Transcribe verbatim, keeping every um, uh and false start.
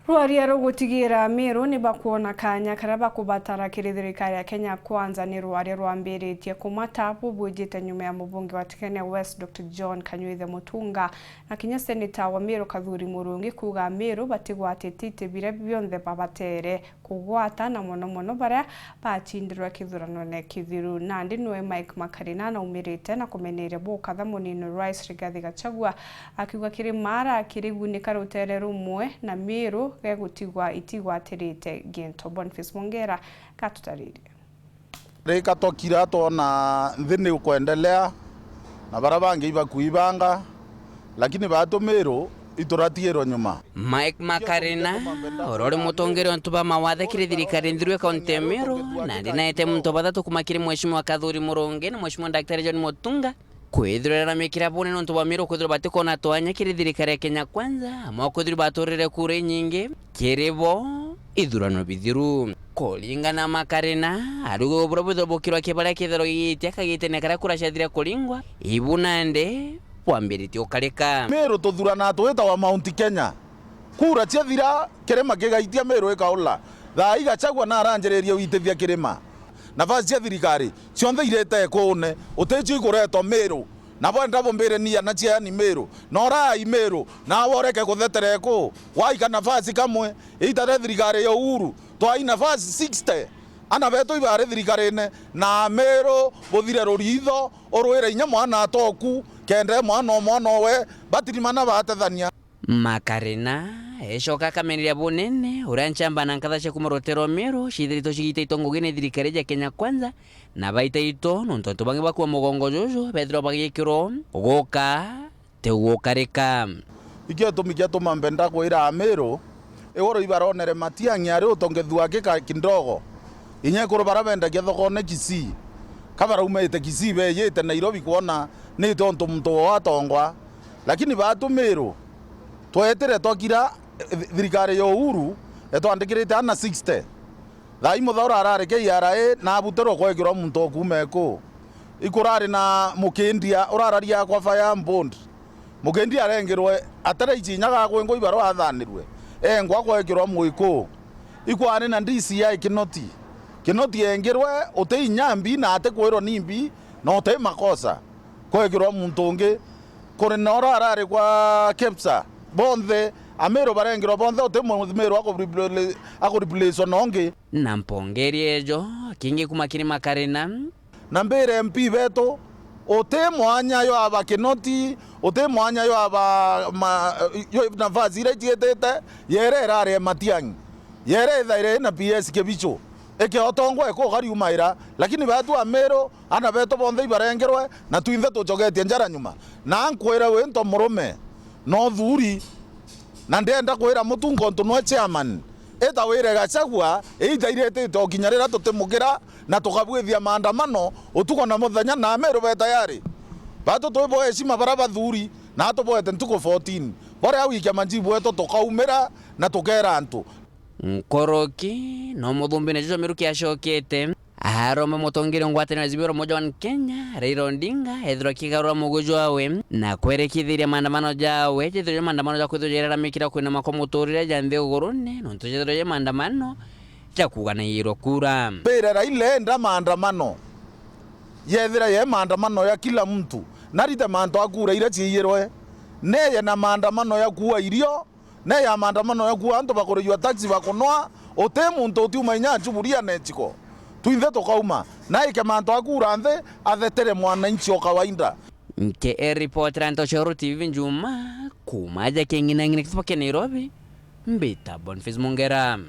Rwaria rugutigira Meru ni bakwona kanya karia bakubatara kiri thirikari ya Kenya Kwanza ni rwaria rwambiritie kumata bubwijite nyuma ya mubunge wa Tigania West Doctor John Kanyuithe Mutunga na kinya seneta wa Meru Kathuri Murungi kuuga Meru batigwatite iti biria bionthe babatere kugwata, na mono mono baria bacindirwe kithuranone kithiru. Nandi niwe Mike Makarina anaumirite na kumeneria bukatha munini Rais Rigathi Gachagua, akiuga kiri Mara kirigunika rutere rumwe na Meru gegutigwa itigwatirite gintu. Boniface Mongera gatutaririe. Rika twakira twona nthi ni ukwendelea na bara bangi ibakuibanga, lakini batu Meru ituratigirwe nyuma. Mike Makarina, uria uri mutongeria untu ba mawathe kiri thirikari nthiru ya kaunti ya Meru, nandi naete mantu bathatu kuma kiri Mheshimiwa Kathuri Murungi na Mheshimiwa Daktari John Mutunga, kwithirwa iramikira bune nontu bwa Meru kwithirwa batikona twanya kiri thirikari ya Kenya Kwanza, amwe kwithirwa baturire kura inyingi kiri bo ithurano bithiru. Kuringana na Makarina, ariuga buria bwithirwa bukirwa kibaria kithirwa gigitia kagitene karia kura ciathire kuringwa, ibu nandi bwambiritie ukarika. Meru tuthurana twitawa Mount Kenya. Kura ciathira, kirima kigaitia, Meru ikaula. Thaa ii Gachagua naranjiririe uitithia kirima. Nafasi cia thirikari cionthe irite ikuune, uticio ikuretwa Meru. Nabo enda bumbire ni ana ciani Meru. Norai Meru, nawe ureke kuthetere iku. Waika nafasi kamwe, iitare thirikari ya Uhuru. Twai nafasi sixty. Ana betu ibari thirikarine, na Meru buthire ruritho, urwire inya mwana atoku, kenda mwana o mwana owe, batirimana batethania. Makarina ecoka akameneria bunene uria nchamba na nkatha cia kuma rutere rwa Meru ciithiritwe cigitaitwe ngugi ni thirikari ya Kenya Kwanza, na baitaitwe nontu antu bangi bakua mugongo juju bethirwa bagikirwo guka ti gukarika. Ikio gitumi kiatuma mbenda kwira Amiru, iguru ibaronere Matiang'i ari utongethua aki ka kindogo. Inya ekuru bara bendagia thokone Kisii, ka baraumite Kisii beyite Nairobi kwona ni tontu muntu wao atongwa. Lakini batu Miru, twetire twakira, eh, thirikari ya Uhuru etwandikirite ana sixty. Thaa ii muthaura arari K R A na abutirwe kwekirwa muntu o kuuma eku. Ikurari na Mukindia urararia akwa fire and bond. Mukindia arengirwe ataraici inya gakwingwa ibarwa athanirwe. Engwa kwekirwa mwiku. Ikwari na D C I Kinoti. Kinoti engirwe uti inya mbi na atikwirwa ni mbi na uti makosa. Kwekirwa muntu ungi. Kuri na ura arari kwa KEPSA. Bonthe, Amiru barengirwa bonthe, uti Mumiru aku replace-, aku replace-wa na ungi. Na mpongeri ejo, kingi kuma kiri Makarina. Na mbire M P betu, uti mwanya yo aba Kinoti, uti mwanya yo aba ma-, yo nafasi iria iciitite, yere irari e Matiang'i. Yere ithaire ina P S Kibicho. Ike utongwa eko ukariumaira, lakini betu Amiru, ana betu bonthe ibarengerwe, na twinthe tucogetie njara nyuma. Na nkwire wi nto murume, no thuri, na ndienda kwira Mutunga untu nwe chairman, ita wire Gachagua, iita iritite o kinya riria tutimukira, na tukabwithia maandamano utuko na muthenya, na Amiru be tayari. Batu twi bo heshima bara bathuri, na atuboete ntuku fourteen. Boria wikia majibu wetu tukaumira na tukera antu. Nkoroki no muthumbine juju Miru kiacokete. Aromba mutongeria ngwataniro ya Azimio la Umoja One Kenya, Raila Odinga, ethirwa akigarura muguju wawe na kwerekithiria maandamano jawe, jethirwe ja maandamano ja kwithirwa jararamikira kwina mako muturire ja nthi ugurune, nontu jethirwe ja maandamano ja kuganayirwa kura. Mbire Raila enda maandamano, yethira ye maandamano ya kila mtu, narite mantu a kura iria ciiyirwe, neye na maandamano ya kuua irio, ne ya maandamano ya kuua antu bakurijua taxi bakunwa, uti muntu utiuma inya achuburia na echiko. Twinthe tukauma, na aike mantu a kura nthi, athetere mwananchi o kawaida. Nke reporter Ntoshoro T V Njuma, kuma aja keng'inang'ina kithuba kia Nairobi, mbita Boniface Mongera.